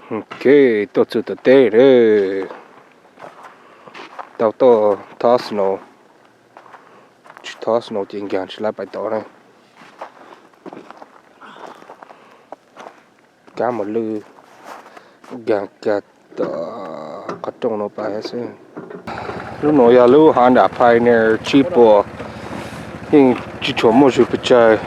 Ok, tuaj txug tom teb lawm. Tau tuaj thob snow, tsis thob snow ces nkaag tsis laib pais tod na. Kab mos lwj nkaag kag tom qhov rooj no pais xwb. Lub nuav yog lub Honda Pioneer tsib puas, yeej tsis tshua muaj zug pes tsawg.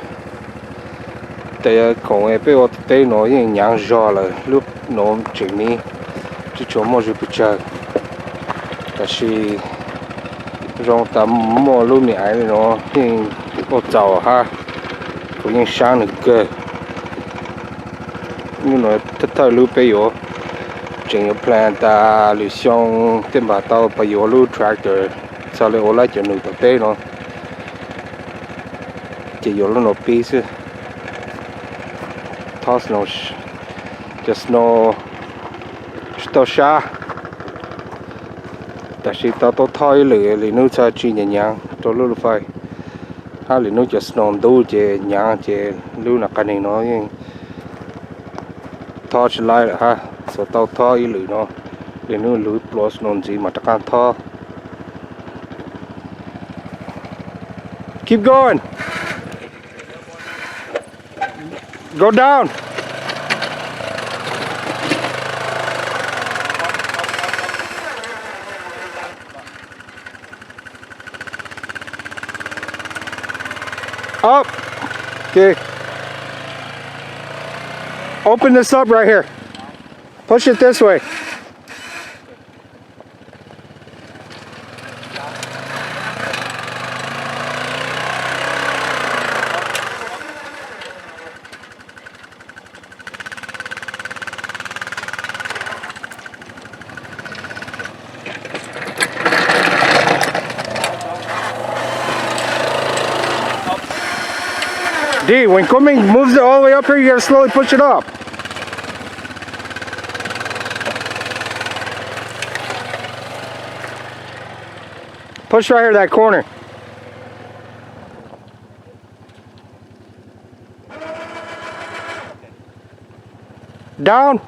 Tes khoom peb ua tom teb nuav yeej nyaav zog lawm, lub nuav tseem miv, tsis tshua muaj zug pes tsawg. Tab sis zoo tas muaj lub me aiv li nuav yeej ua txaus hab, kuv yeej saab nwg kawg. Lub nuav thawj thawj lub peb yuav, tseem yuav plan tas lwm xyoo tej npam tau pab yuav lub tractor txhad le ua laib cov num tom teb no, ces yuav lub nuav pib xwb. Thob snow, cov snow tsis tau sab, tab sis tau tau thob ib lwm, lwm nub txhad tsi nyaav nyaav rua lub lub fais, hab lwm nub cov snow ntub ces nyaav ces lub nas qas neeg no yeej thob tsis laib lawm hab, txhad tau thob ib lwm no, lwm nub lub pluav snow ntxiv mas rov qaab thob. Keep going. Go down. Up. Okay. Open this up right here. Push it this way. D, when Coming moves it all the way up here, you gotta slowly push it up. Push right here, that corner. Down.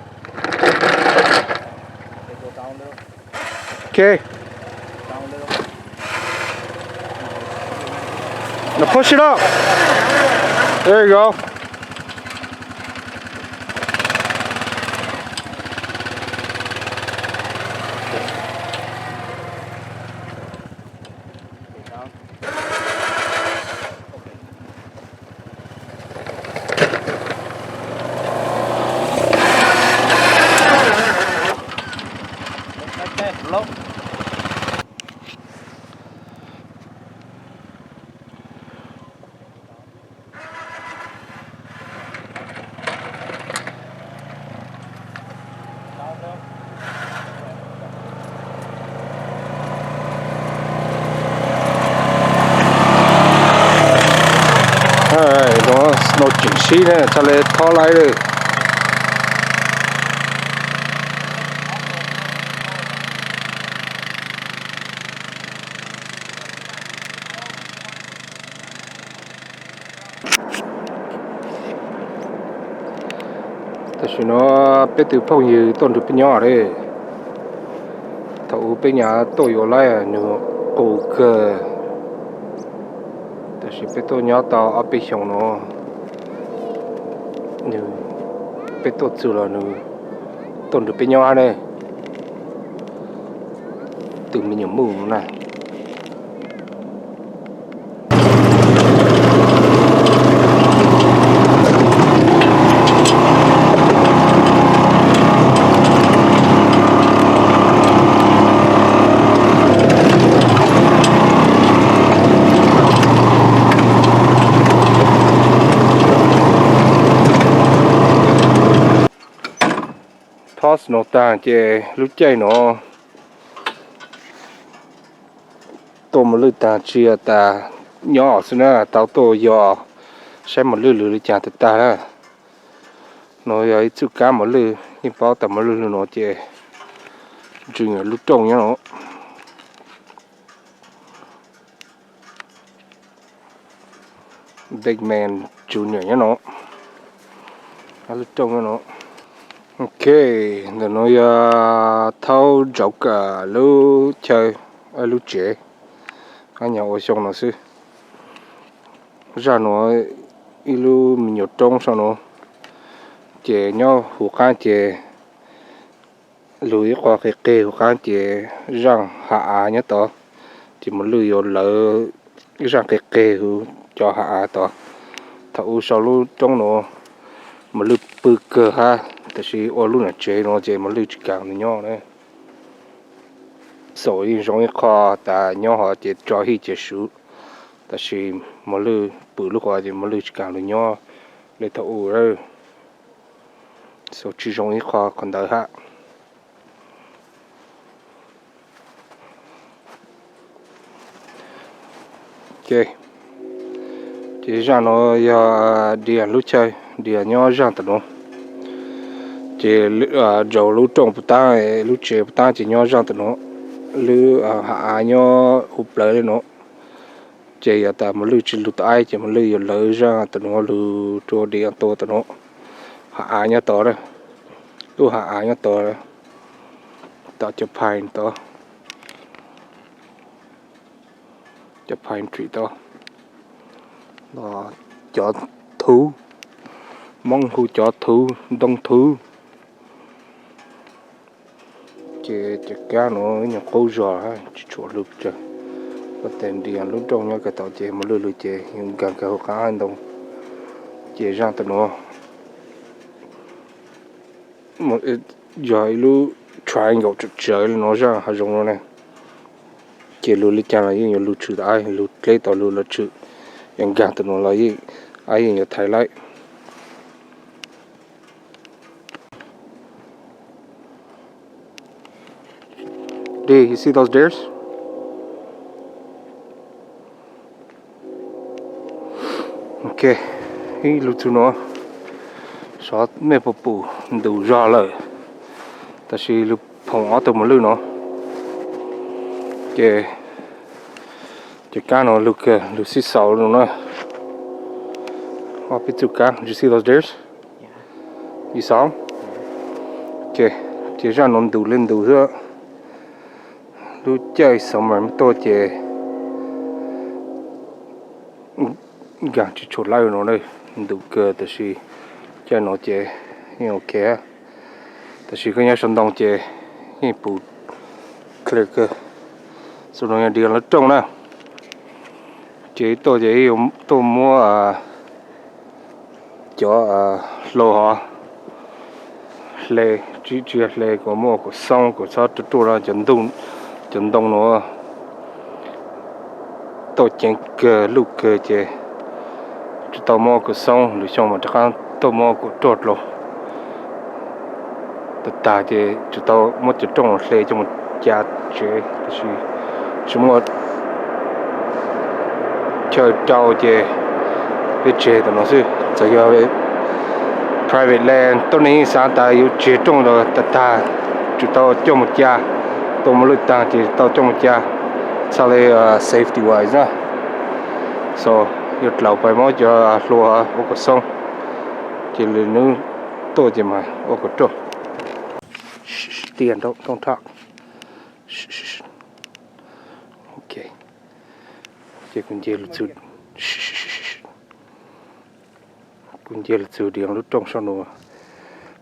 Okay. Now push it up. There you go. Nuav tseem sib ne, txhad le thob laib lawm. Tam sim no peb tug phooj ywg tuaj nrug peb nyob lawm. Thaum ub peb nyuam tuaj yuav laib nws qus kawg, tab sis peb tuaj nyob tau ob peb xyoos no, nws, peb tuaj txug los nws tuaj nrug peb nyob hab ne. Tus me nyuam muj na. Thob snow taag ces lub caij nuav tuaj mos lwj taag tsis tas nyob xwb na, tau tuaj yos saib mos lwj lwm li cas tag tag na. Nuav yog ib txuj kab mos lwj, yeej paub tas mos lwj lug nuav ces Junior lub rooj nyob no. Big Man Junior nyob no, lub rooj nyob no. Ok, ntawm nuav yog thaub dzauv kawm lub chaw, lub tsev, ab nyuag ua xyoo no xwb. Zaj nuav ib lub me nyuam roob sau nuav, ces nyob huv qaab ces lug ib qho qig qig huv qaab ces zaaj hav av nyob tod, ces mos lwj yuav lawv zaaj qig qig huv cov hav av tod. Thaum u sau lub roob nuav mos lwj pw kawg hab, tab sis ua lub nam tsev nuav ces mos lwj tsis kaam lug nyob na. Xaum yeej zoo ib qho tas nyob hov ces tso hij ces suv, tab sis mos lwj pw lub qhov ces mos lwj tsis kaam lug nyob le thaum u. Xaum tsis zoo ib qho qhov ntawd hab. Ces zaaj nuav yog dias lub chaw, dias nyob zaaj tawm nuav. Ces dzauv lub rooj puv taab, lub tsev puv taab ces nyob zaaj tawm nuav, lub hav av nyob huv plawv le nuav. Ces yog tas mos lwj tsis lug tau aib ces mos lwj yuav lawv zaaj tawm nuav lug rua dias tua tawm nuav. Hav av nyob tod, lub hav av nyob tod, tom cov pine tod, cov pine tree tod, cov thuv, Moob hu cov thuv, ntoo thuv. Ces cov kab nuav ib nyuag qub zog tsis tshua lug tsawg. Koj tes ntias lub rooj nyob kawg tod ces mos lwj lug ces yuav nkaag kawg huv qaab ntoo. Ces zaaj tawm nuav yog ib lub triangle tsawv tsawv le nuav, zaaj hav zoov nuav ne. Ces lug le caag los yeej yuav lug tshwm tau aib, lug dleb tau lug los tshwm, yuav nkaag tawm nuav los yeej, aib yeej yuav thaiv laib. Dude, you see those deers? Ok, ib lug txug nuav, xyov mej puas pum, ntug zog lawm, tab sis lug phoom ob tug mos lwj nuav. Ces, ces kab nuav lug kawg, lug sib xaus lug na. Ob peb txuj kab, you see those deers? You saw 'em? Ok, ces zaaj nuav ntug le ntug xwb. Lub caij summer tuaj ces nkaag tsis tshua lawb nuav, ntug kawg, tab sis caij nuav ces yeej ok. Tab sis koj nyob saum ntoo ces yeej pum clear kawg. Xwb nuav yog dias lub rooj na. Ces tuaj ces tuaj muab cov hlau hov hle, tsis, tsis hle, kuas muab ua kaum xoob, kuas txhob ruaj ruaj no, cov ntoo nuav tuaj ceev kawg luj kawg ces tsis tau muab ua kaum xoob, lwm xyoo mas rov qab tuaj muab ua kaum ruaj dlua. Tag tag ces tsis tau muab cov rooj hle coj mus ca tsev, tab sis tsis muaj chaw rau ces peb tseg tam no xwb. Txawm yog private land tuab neeg yeej xav tas yuav tseg rooj los tag tag, tsis tau coj mus ca, tua mos lwj tag ces tau coj mus ca, txhaj le safety wise na. So yuav dlaus pais muab cov hlua ua kom xoob, ces lwm hnub tuaj ces mas ua kom ruaj. Tiag, don't, don't talk. Ok, ces kuv nce lug txug, kuv nce lug txug dias lub rooj sab nuav,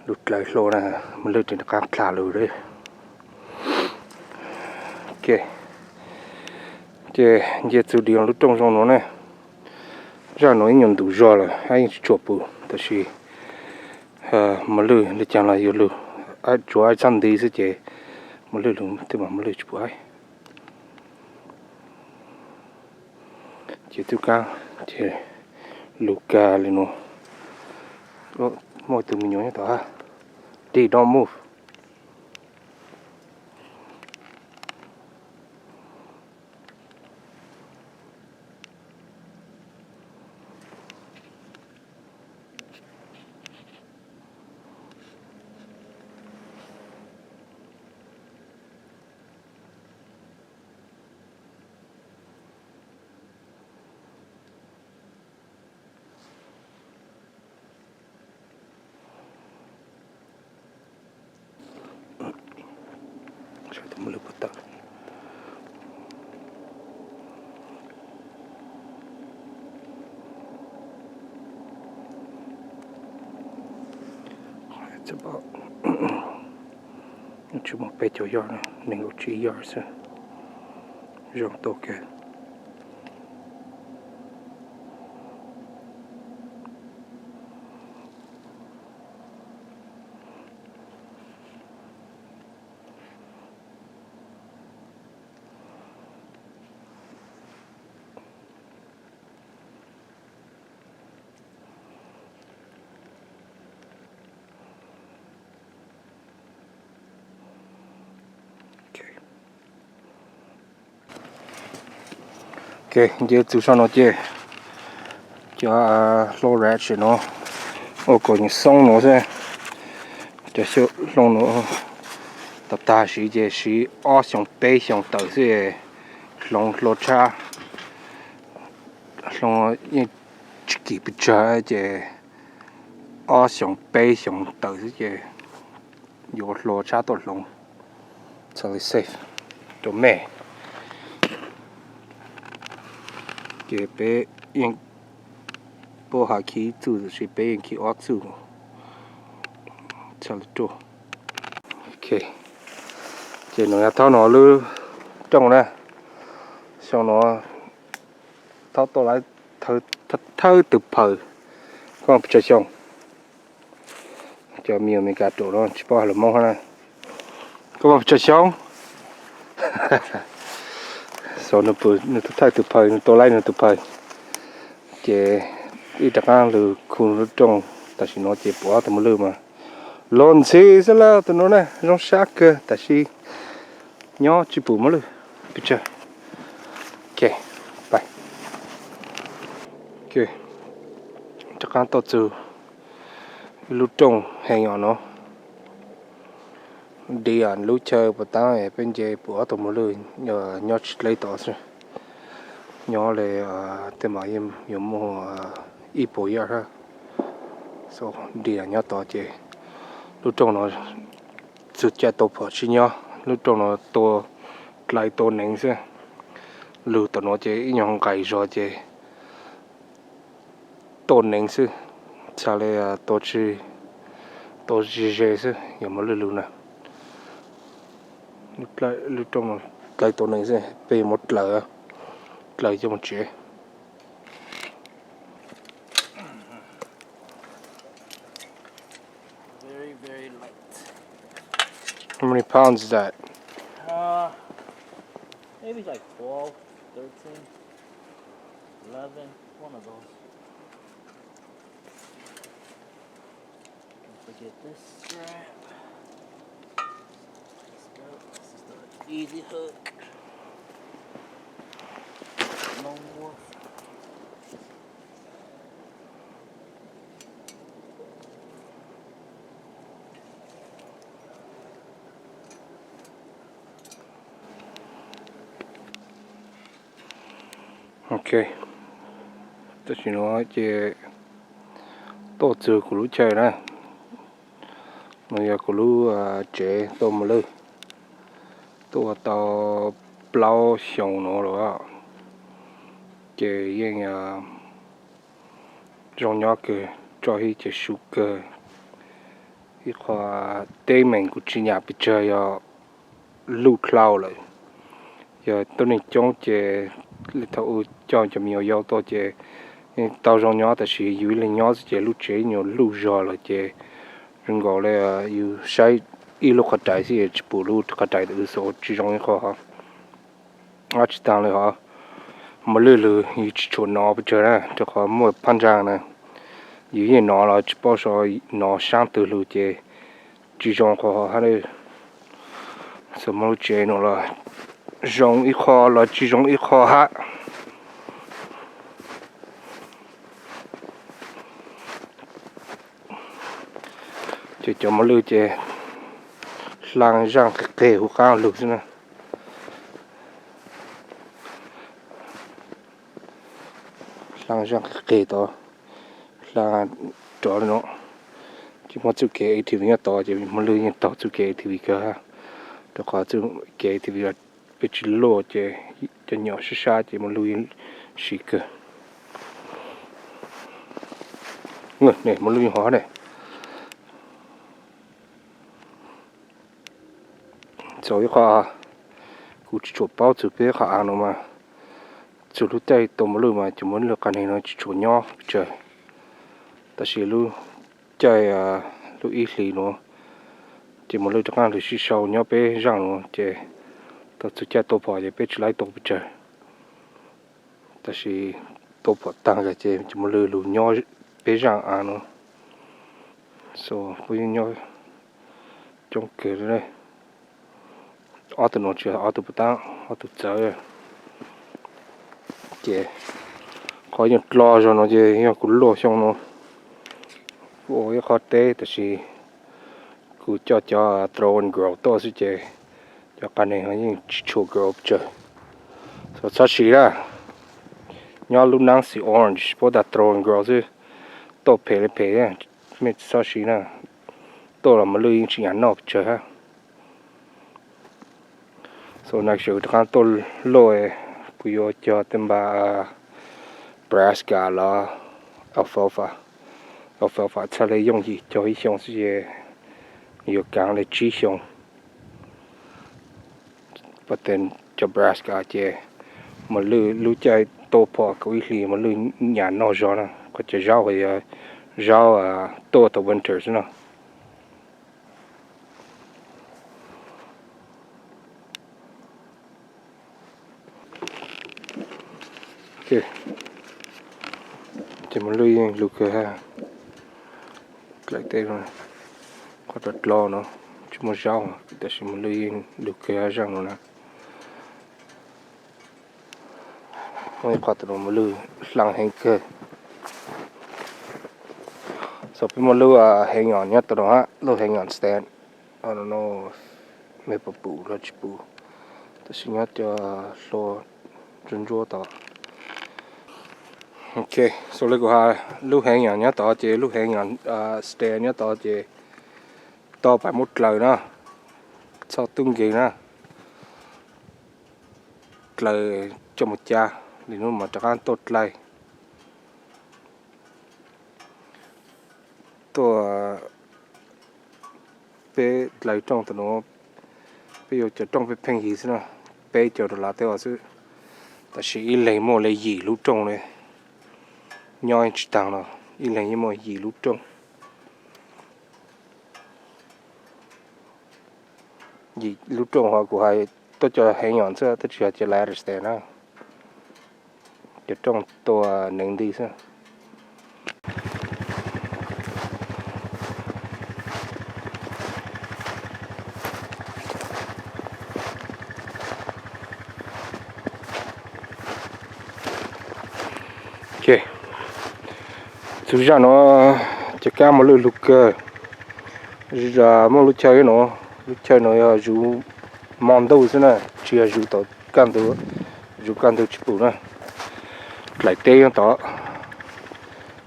lug dlawg hlua na, mos lwj rov qab dlha lug lawm. Ok, ces nce txug dias lub rooj zoo nuav na. Zaj nuav ib nyuag ntus zog lawm, aib yeej tsis tshua pum, tab sis mos lwj le caag los yuav lug, tsuav aib txhob nti xwb ces mos lwj lug twb mas mos lwj tsis pum aib. Ces tub kaab ces lug kag le nuav. Muaj tus me nyuam nyob tod hab. Dig, don't move. Tsis muaj peb caug yard, nees nkaum tsib yard xwb. Zoo tuaj kawg. Ces nce txug sab no ces cov hlau ratchet no ua kom nws xoob no xwb. Cov hlau no tag tag siv ces siv ob xyoo peb xyoo tawm xwb, hloov hlua tshab. Hloov yeej tsis kim pes tsawg ces ob xyoo peb xyoo tawm xwb ces yuav hlua tshab tuaj hloov. Totally safe rau mej. Ces peb yeej puab has khi ib txuj tab sis peb yeej khi ob txuj. Txhaj li ruaj. Ok, ces nws yog thaub no lub rooj na. Xyoo no thaub tuaj lawm thawj tug phaws. Koj pes tsawg xyoo? Cov me Amelikas ruam no tsis paub hais lus Hmoob hab na. Koj muaj pes tsawg xyoo? Xyov nws tus thawj tus phaws, nws tua laib nws tus phaws. Ces ib rov qaab lug khu lub rooj, tam sim no ces pum ob tug mos lwj mas luag ntxhi xwb lawm. Tus no na zoo sab kawg tab sis nyob tsis pum mos lwj pes tsawg. Ok, pais. Rov qaab tuaj txug ib lub rooj heev os no. Deer lub chaw puas taab peb nce pum ob tug mos lwj nyob tsis dleb tod xwb. Nyob le tej mas yuav muaj ib puas yard hab. Deer nyob tod ces lub rooj no txug caij tau phom sib nyob. Lub rooj no tua dlawg tua neev xwb. Lug tom no ces ib nyuag nqaim zog ces tua neev xwb, txhad le tua tsi, tua ze ze xwb yog mos lwj lug na. Lub rooj dlawg tua neev xwb, peb yuav muab dlawg, dlawg coj mus tsev. Very, very light. How many pounds is that? Uh, maybe like twelve, thirteen, eleven, one of those. Don't forget this strap. Let's go. This is the easy hook. Lone Wolf. Ok, tam sim no ces tuaj txug kuv lub chaw na. No yog kuv lub tsev tua mos lwj, tuaj ua tau plaub xyoo no lawm, ces yeej zoo nyob kawg, tso hib ces su kawg. Ib qho teeb meem kuv tsis nyam pes tsawg yog luj dlhau lawm. Yog tuab neeg coob ces thaum ub coj cov me nyuam yaus tuaj ces tau zoo nyob tab sis yus ib leeg nyob xwb ces lub tsev nyuam luj zog lawm ces zoo nkaus li yus saib ib lub qhov rais xwb tsis pum lub qhov rais ntawd xwb, tsis zoo ib qho. Ob tsis taag le hov, mos lwj lug yus tsis tshua nov pes tsawg na, rau qhov muaj phab ntsaa na, yus yeej nov los tsis paub xyov nov saab twg lug ces tsis zoo qhov hab. Xyov muaj lub tsev no los zoo ib qho los tsis zoo ib qho hab. Ces cov mos lwj ces hlaa zaaj qig qig huv qaab lug xwb na. Hlaa zaaj qig qig tod, hlaa rov le no. Ces muaj txuj kev A T V nyob tod ces mos lwj yeej taug txuj kev A T V kawg hab, rau qhov txuj kev A T V peb tsis luaj ces cov nyom sab sab ces mos lwj yeej siv kawg. Ne mos lwj yeej hov ne. Tau ib qho kuv tsis tshua paub txog peb qhov av no mas, txog lub caij tau mos lwj mas cov mos lwj qab neeg no tsis tshua nyob pes tsawg, tab sis lub caij, lub ib hlis no ces mos lwj rov qab los sib sau nyob peb zaaj no ces tau txug caij tau phom ces peb tsis laib tau pes tsawg. Tab sis tau phom taag ces cov mos lwj lug nyob peb zaaj av no, so puab yeej nyob coob kawg li. Ob tug no tsis, ob tug puas tab, ob tug txawv. Ces qhov yeej dlo zog no ces yog kuv luaj xyoo no kuv ua ib qho teb tab sis kuv coj cov throw and grow tuaj xwb ces cov qab neeg yeej tsis tshua grow pes tsawg. So txhob siv na, nyob lub naab xim orange puab tas throw and grow xwb, tuaj phem li phem, mej txhob siv na, tuaj los mos lwj yeej tsis nyam noj pes tsawg hab. So next year rov qaab tuaj luaj, kuv yuav cog tej npab brassica los alfalfa. Alfalfa txhaj le yooj yim cog ib xyoo xwb ces yuav kaav le tsib xyoo. But then cov brassica ces mos lwj lub caij tuaj phom kaum ib hlis mos lwj nyam noj zog na, qhov cov zaub, qhov yog zaub tuaj thaum winter xwb no. Ces mos lwj yeej lug kawg hab. Dlaim teb qhov dlov dlov no tsis muaj zaub, tab sis mos lwj yeej lug kawg hab zaaj no na. Muaj ib qho tau mos lwj hlaaj heev kawg. So peb muaj lub hang yom nyob tau no hab, lub hang yom stand. No mej puas pum los tsis pum, tab sis nyob cov hlua ntsuab ntsuab tod. Ok, so le kuv has, lub hang yom nyob tod ces lub hang yom stand nyob tod ces tau pais muab dlaws na, txhob tub nkeeg na. Dlaws coj mus ca, li hnub mas rov qab tuaj dlaws. Tuaj, peb dlaws rooj tau nuav, peb yuav cov rooj pheej pheej yig xwb na, peb caug dollar teb os xwb. Tab sis ib leeg muaj le yim lub rooj li, nyob tsis taag los ib leeg yeej muaj yim lub rooj. Yim lub rooj ho kuv has tuaj cov hang yom xwb, twb tsis yog cov ladder stand na. Cov rooj tua neev nti xwb. Txug zaaj nuav ces kaab mos lwj lug kawg. Muaj lub chaw nuav, lub chaw nuav yog zuv mo ntuj xwb na, tsis yog zuv tau kaj ntug, zuv kaj ntug tsis pum na. Dlaim teb yeej tod,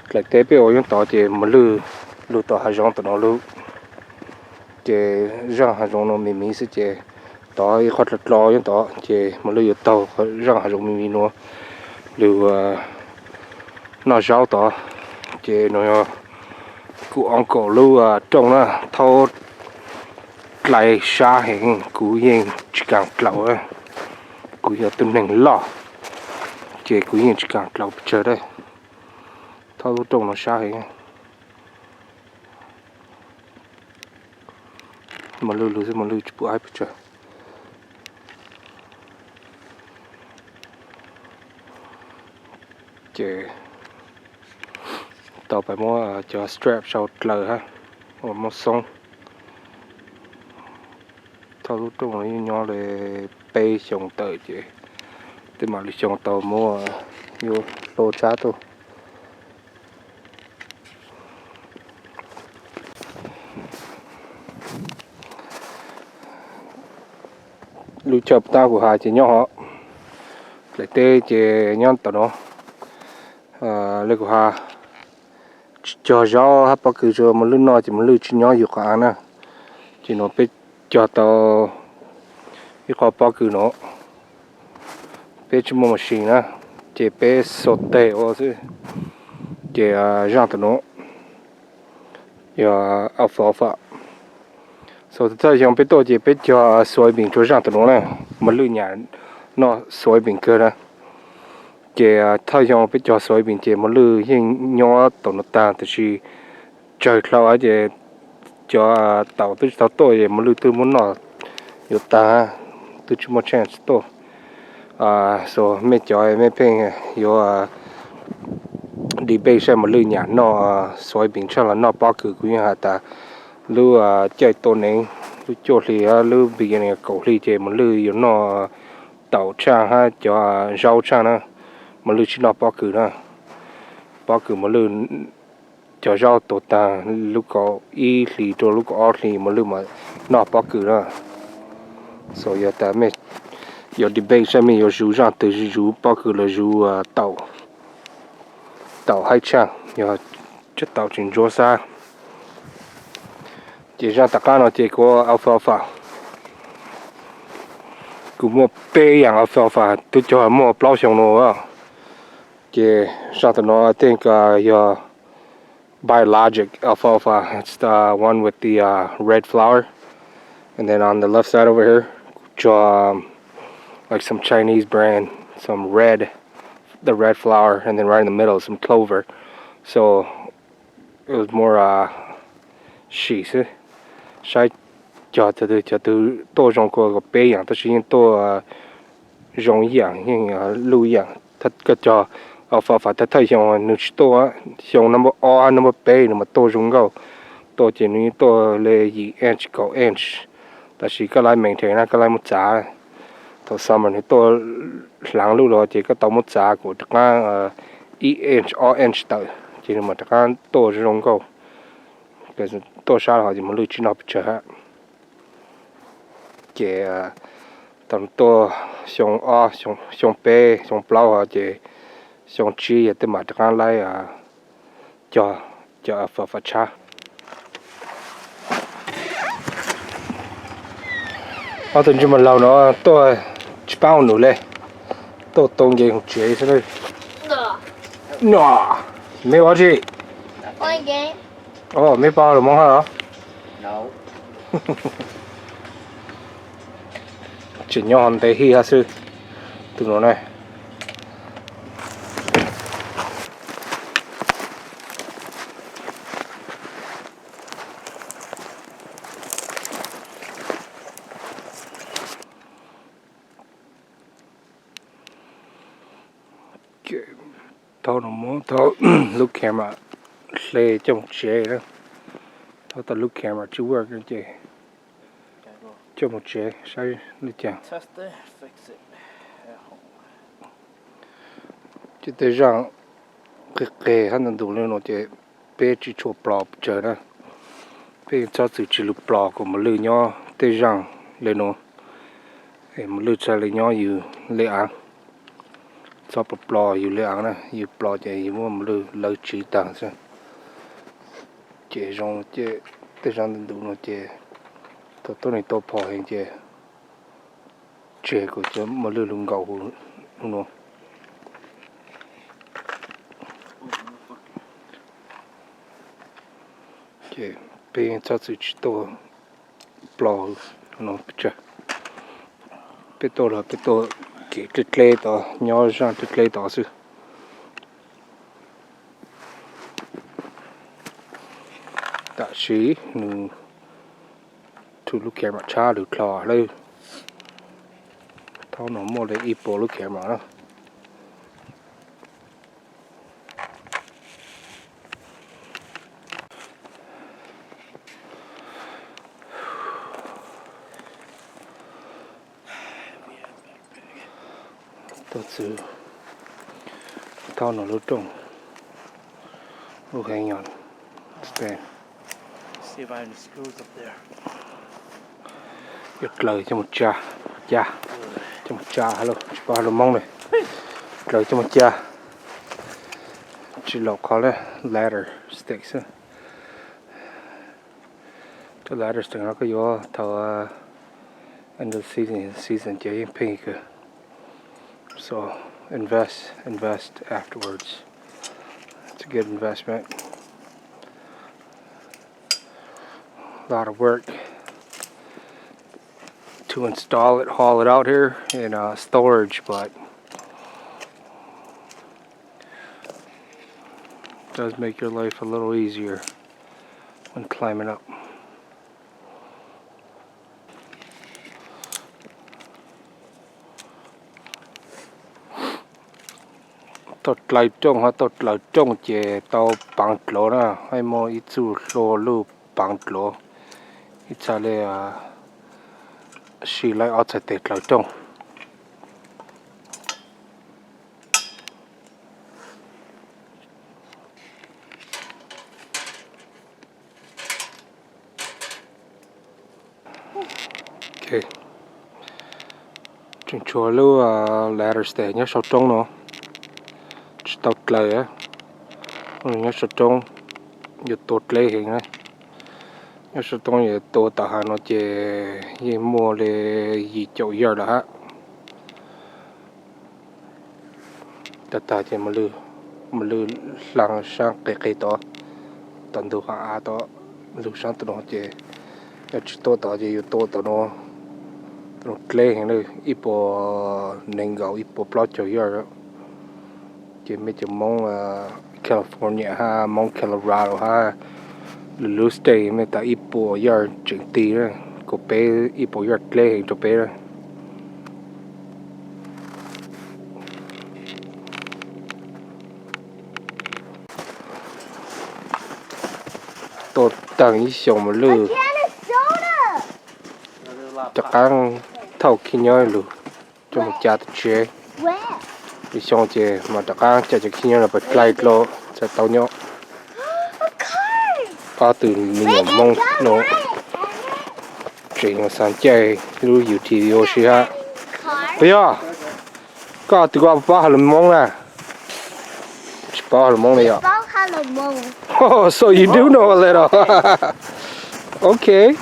dlaim teb peb ua yeej tod ces mos lwj lug tau hav zoov tau nuav lug. Ces zaaj hav zoov nuav miv miv xwb ces tod ib qho dlov dlov yeej tod ces mos lwj yuav taug zaaj hav zoov miv miv nuav lug noj zaub tod. Ces nuav yog kuv uncle lub rooj na, thaub dlai sab heev, kuv yeej tsis kaam dlaus. Kuv yog tug neeg loj ces kuv yeej tsis kaam dlaus pes tsawg dab. Thaub lub rooj nuav sab heev. Mos lwj lug xwb, mos lwj tsis pum aib pes tsawg. Ces tau pais muab cov strap sau dlaws hab, muab xoob. Thaub lub rooj no yeej nyob li peb xyoo tawm ces tej mam li xyoo tau muab yuav hlo tshab tug. Lub chaw puas tab kuv has ces nyob hov, dlaim teb ces nyob tau nuav. Le kuv has, tsis cog zaub hab pob kws rua mos lwj noj ces mos lwj tsis nyob yug qhov av na. Ces nuav peb cog tau ib qho pob kws nuav, peb tsis muaj machine na, ces peb saute ua xwb. Ces zaaj tau nuav yog alfalfa, So thawj xyoo peb tuaj ces peb cog soybean rau zaaj tau nuav na, mos lwj nyam noj soybean kawg na. Ces thawj xyoo peb cog soybean ces mos lwj yeej nyob tau nuav taag, tab sis tsawg dlhau ces cov taum twb tsis tau tuaj ces mos lwj twb muab noj yuav taag, twb tsis muaj chance tuaj. So mej cov mej pheej yuav debate saib mos lwj nyam noj soybean tshaj los noj pob kws, kuv yeej has tas lub caij tua neev, lub cuaj hli, lub beginning kaum hli ces mos lwj yuav noj taum tshaj hab cov zaub tshaj na, mos lwj tsis noj pob kws na. Pob kws mos lwj cov zaub tuag taag lub kaum ib hlis rua lub kaum ob hlis mos lwj mas noj pob kws na. So yog tas mej yuav debate saib mej yuav zuv zaaj twg, zuv pob kws los zuv taum, taum haib tshaj, yog cov taum tsis ntsuab xab. Ces zaaj tom qaab no ces kuv alfalfa, kuv muaj peb yaam alfalfa, twb cog muaj plaub xyoo no. Ces zaaj tom no I think yog biologic alfalfa, it's the one with the red flower. And then on the left side over here, cog like some Chinese brand, some red, the red flower, and then right in the middle some clover. So it was more sim xwb, saib cog cov twg, cov twg tuaj zoo, kuas peb yaam tab sis yeej tuaj zoo ib yaam, yeej luj ib yaam. Koj cog alfalfa thawj xyoo nws tsis tuaj, xyoo number ob hab number peb nws mas tuaj zoo nkauj, tuaj ces nws yeej tuaj li yim inch kaum inch, tab sis koj laib maintain na, koj laib muab txav. Thaum summer nws tuaj hlaav luj los ces koj tau muab txav kuas rov qaab ib inch ob inch tawm ces nws mas rov qaab tuaj zoo nkauj. Tuaj sab hov ces mos lwj tsis noj pes tsawg hab. Ces tau tuaj xyoo ob, xyoo peb, xyoo plaub hov ces xyoo tsib yog tej mam rov qaab laib cog cov alfalfa tshab. Ob tug ntsej muag laug no tuaj tsis paub nws le, tuaj tau nkees hauv tsev xwb. No, meb ua dab tsi? Meb paub lus Moob hab los? Tseem nyob hov ntev hij hab xwb, tus no na. Thaub no muab thaub lub camera hle coj mus tsev na. Thaub tau lub camera tsis work ces coj mus tsev saib li cas. Ces tej zaaj qig qeg hab ntau ntu le no ces peb tsis tshua plos pes tsawg na. Peb txhob txwm tsis lug plos kom mos lwj nyob tej zaaj le no. Es mos lwj txhaj le nyob yus le aav. Txhob plos plos yus le aav na, yus plos ces yus muab mos lwj lawv tsiv taag xwb. Ces zoo, tej zaaj ntau ntu no ces thaum tuab neeg tau phom heev ces tseg kom cov mos lwj lug nkaus huv no. Ces peb txhob txwm tsis tuaj plos no pes tsawg. Peb tuaj los peb tuaj kev dleb dleb tod, nyob zaaj dleb dleb tod xwb. Tam sim nws thu lub camera tshab lug dlhau lawm. Thaub no muaj li ib puas lub camera na. Tuaj txug thaub no lub rooj, lub heev yog stand. Yuav dlaws coj mus tsa, coj mus tsa hab lauj, tsis paub hab lus Moob le. Dlaws coj mus tsa. Tsis laum qhov le, ladder stick xwb. Cov ladder stick no koj yuav thaum end of season, season ces yeej pheej kawg. So invest, invest afterwards. It's a good investment. A lot of work. to install it, haul it out here in uh, storage, but it does make your life a little easier when climbing up. Tau dlaws rooj ho tau dlaws rooj ces tau paav dluav na, haj muaj ib txuj hlua luj paav dluav, ib txha le sib laib ob txhais tes dlaws rooj. Tseem tshuav lub ladder step nyob sau roob no, tsis tau dlaws, nyob sau roob, yuav tua dleb heev na. Nyob sau roob yuav tua tom hav no ces yeej muaj li yim caum yard lawm hab. Tag tag ces mos lwj hla saab qis qis tod, tom ntug hav av tod, lug saab tom no ces yog tsis tua tod ces yus tua tom no, tom no dleb heev na, ib puas nees nkaum ib puas plaub caug yard. Ces mej cov Moob California hab Moob Colorado hab lwm lub state mej tas ib puas yard tseem ti, kuas peb ib puas yard dleb heev rau peb. Tua taag ib xyoos mos lwj, rov qaab thauj khib nyob lug coj moog ca tom tsev. Ib xyoos ces mas rov qaab ca cov khib nyob no pais dlaim dlua txhaj tau nyob. Ob tug me nyuam Moob no tseem yuav xaav caij lub U T V ua si hab. Puas yog? Koj tug koj paub has lus Moob na? Tsis paub has lus Moob li yom? So you do know a little. Okay.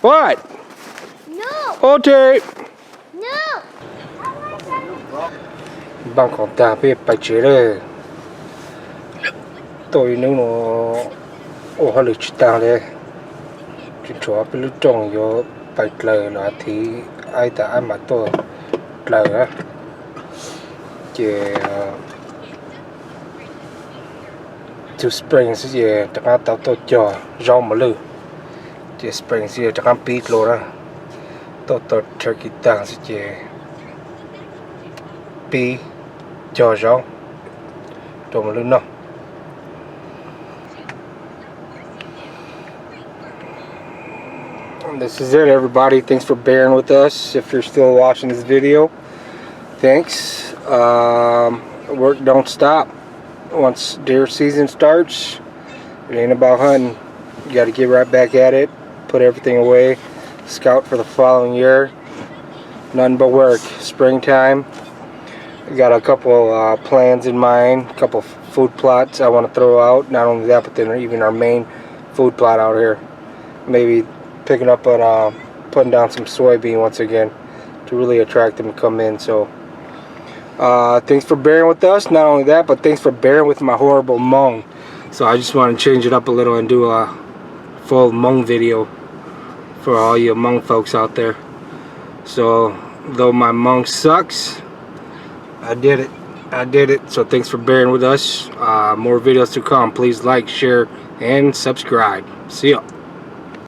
What? Ot, npaaj khoom tag peb pais tsev lawm. Tuaj ib hnub no ua hauj lwm tsis taag li, tseem tshuav peb lub rooj yuav pais dlaws los thiv, ib tag ab mam tuaj dlaws. Ces tug spring xwb ces rov qaab tau tuaj cog zaub mos lwj. Ces spring xwb ces rov qaab pib dlua na. Tuaj tau turkey taag xwb ces pib cog zaub rau mos lwj noj. This is it, everybody. Thanks for bearing with us. If you're still watching this video, thanks. Um, work don't stop. Once deer season starts, it ain't about hunting. You got to get right back at it, put everything away, scout for the following year. Nothing but work. Springtime. I got a couple uh, plans in mind, a couple food plots I want to throw out. Not only that, but then even our main food plot out here. Maybe picking up on uh, putting down some soybean once again to really attract them to come in. So uh, thanks for bearing with us. Not only that, but thanks for bearing with my horrible Hmong. So I just want to change it up a little and do a full Hmong video for all you Hmong folks out there. So though my Hmong sucks, I did it. I did it. So thanks for bearing with us. Uh, more videos to come. Please like, share, and subscribe. See ya.